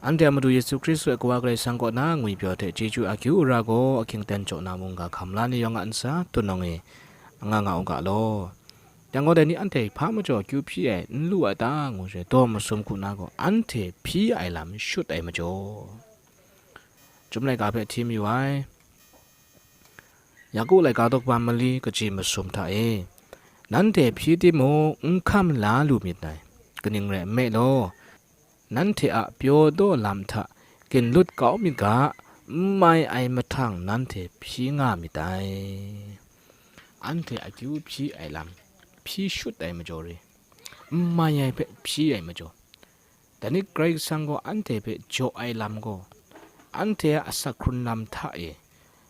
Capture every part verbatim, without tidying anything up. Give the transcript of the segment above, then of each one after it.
Anhte a Madu Yesu Hkristu a Kawa Karai Kasang kaw na ngwipyaw hte chyeju akyu ara gaw ahkying aten jaw na mungga hkam la ni yawng a ntsa, tunawng e anga nga u ga law. Yang gaw, dai ni anhte hpa majaw akyu hpyi ai n lu ai ta, ngu she daw masum hku na gaw, anhte hpyi ai lam shut ai majaw, Chyum laika hpe hti mayu ai. Yaku laika daw kaba mali kaji masum hta e, nanhte hpyi timung, n hkam la lu myit dai. Kaning rai nme law, nanhte a pyaw daw lam hta ginlut kau myit ga, n mai ai mahtang nanhte hpyi nga myit dai. Anhte akyu hpyi ai lam hpyi shut ai majaw re, n mai ai hpe hpyi ai majaw. Dai ni Karai Kasang gaw anhte hpe jaw ai lam gaw, anhte a asak hkrun lam hta e,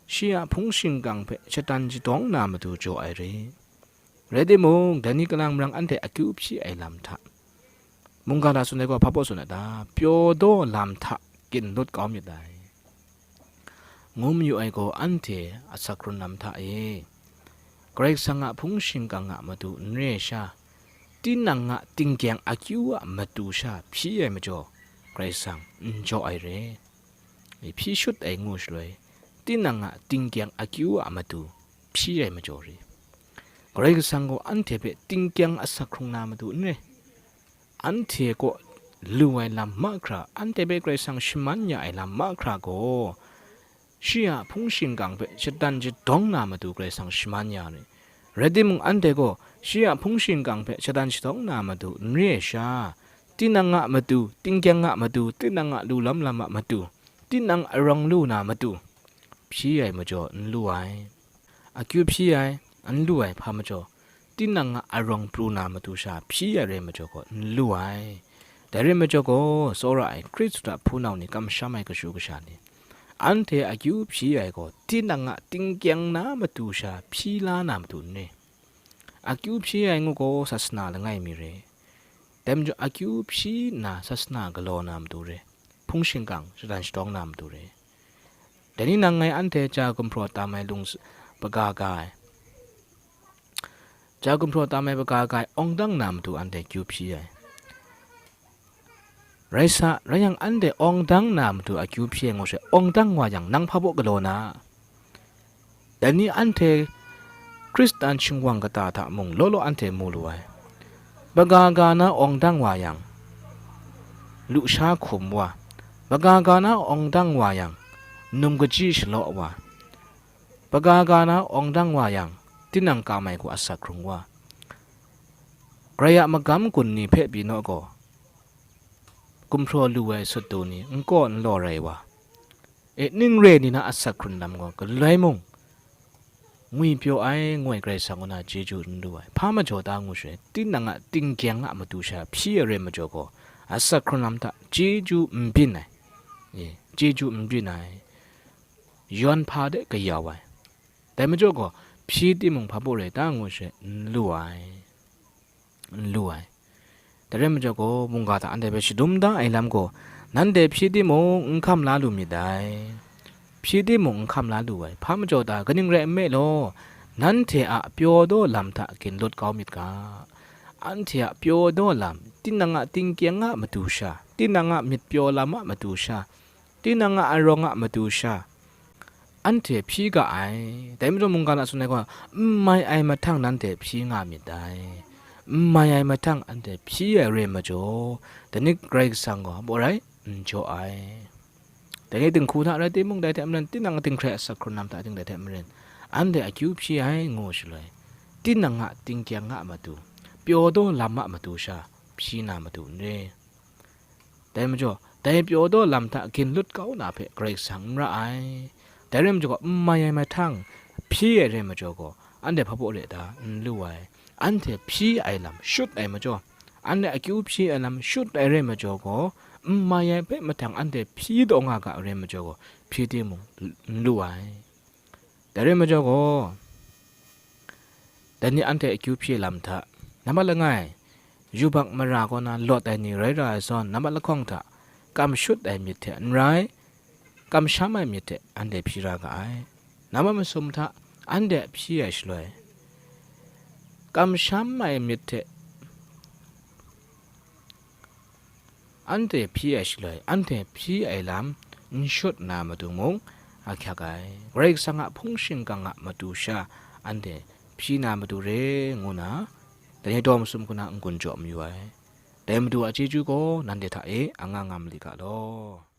shi a hpung shingkang hpe shatan shadawng na matu jaw ai re. Rai timung, dai ni kalang marang anhte akyu hpyi ai lam hta, mungga hta tsun ai gaw hpa baw tsun ai ta? Pyaw daw lam hta ginlut kau myit dai, ngu mayu ai gaw, anhte asak hkrun lam hta e, Karai Kasang a hpung shingkang a matu n re ai sha, tinang a tingkyang akyu a matu sha hpyi ai majaw, Karai Kasang n jaw ai re. Hpyi shut ai ngu shaloi, tinang a tingkyang akyu a matu hpyi ai majaw re. Karai Kasang gaw anhte hpe tingkyang asak hkrung na matu n re. Anhte kaw lu ai lam mahkra, anhte hpe Karai Kasang shaman ya ai lam mahkra gaw, shi a hpung shingkang hpe shatan shadawng na matu Karai Kasang shaman ya ai. Rai timung, anhte gaw shi a hpung shingkang hpe shatan shadawng na matu n re ai sha, tinang a matu, tingkyang a matu, tinang a lu lam lam a matu, tinang arawng lu na matu, hpyi ai majaw n lu ai. Akyu hpyi ai, n lu ai hpa majaw, tinang a arawng pru na matu sha hpyi ai re majaw gaw, n lu ai. Dai re majaw gaw, tsawra ai Hkristu a hpunau ni, kamsham ai kashu kasha ni, anhte akyu hpyi ai gaw, tinang a tingkyang na matu sha hpyi la na matu n re. Akyu hpyi ai ngu gaw, sasana langai mi re. Dai majaw, akyu hpyi nna sasana galaw na matu re, hpung shingkang shatan shadawng na matu re. Dai ni nang ngai anhte ja gumhpraw tam ai lung s-, baga ga ai, ja gumhpraw tam ai baga ga ai awng dang na matu anhte akyu hpyi ai. Rai sa, rai yang, anhte awng dang na matu akyu hpyi ai ngu she, awng dang wa yang, nang hpa baw galaw na? Dai ni anhte Hkristan shingwang kata hta mung law law anhte mu lu ai. Baga ga na awng dang wa yang, lusha hkum wa, baga ga na awng dang wa yang, num kaji shalaw wa, baga ga na awng dang wa yang, tinang kam ai hku asak hkrung wa, Karai a magam gun ni hpe pyi naw gaw, gumhpraw lu ai sut du ni, n kaw n law rai wa, e, ning re ni na asak hkrun lam gaw, galoi mung ngwipyaw ai, ngu ai Karai Kasang kaw na chyeju n lu ai. Hpa majaw ta ngu shaloi, tinang a tingkyang a matu sha hpyi ai re majaw gaw, asak hkrun lam hta chyeju n byin ai, e, chyeju n byin ai, yawn hpa de kayau ai. Dai majaw gaw, hpyi timung, hpa baw rai ta ngu shaloi, n lu ai, n lu ai. Dai rai majaw gaw, mungga hta anhte hpe shadum da ai lam gaw, nanhte hpyi timung, n hkam la lu myit dai. Hpyi timung, n hkam la lu ai. Hpa majaw ta? Kaning rai nme law, nanhte a pyaw daw lam hta ginlut kau myit ga, anhte a pyaw daw lam, tinang a tingkyang a matu sha, tinang a myit pyaw lam a matu sha, tinang a arawng a matu sha, anhte hpyi ga ai. Dai majaw mungga hta tsun ai gaw, n mai ai mahtang nanhte hpyi nga myit dai. N mai ai mahtang anhte hpyi ai re majaw, dai ni Karai Kasang gaw hpa baw rai n jaw ai. Dai ni dinghku hta rai timung, dai hte maren, tinang dinghkrai asak hkrun lam hta ting dai hte maren, anhte akyu hpyi ai ngu shaloi, tinang a tingkyang a matu, pyaw daw lam a matu sha hpyi na matu n re. Dai majaw, dai pyaw daw lam hta ginlut kau na hpe Karai Kasang n ra ai. Dai rai majaw gaw, n mai ai mahtang hpyi ai rai majaw gaw, anhte hpa baw re ta? N lu ai. Anhte hpyi ai lam shut ai majaw, anhte akyu hpyi ai lam shut ai rai majaw gaw, n mai ai hpe mahtang anhte hpyi taw nga ga ai rai majaw gaw, hpyi timung, n lu ai. Dai rai majaw gaw, dai ni anhte akyu hpyi lam hta, nambat langai, yubak mara kaw na lawt ai ni rai ra ai zawn, nambat lahkawng hta kam shut ai myit hte n rai, kamsham ai myit hte anhte hpyi ra ga ai. Nambat masum hta anhte hpyi ai shaloi, kamsham ai myit hte anhte hpyi ai shaloi, anhte hpyi ai lam n shut na matu mung ahkyak ai. Karai Kasang a hpung shingkang a matu sha anhte hpyi na matu re ngu na, dai ni daw masum hku na n-gun jaw mayu ai. Dai Madu a chyeju gaw nanhte hta e anga nga mali ga law.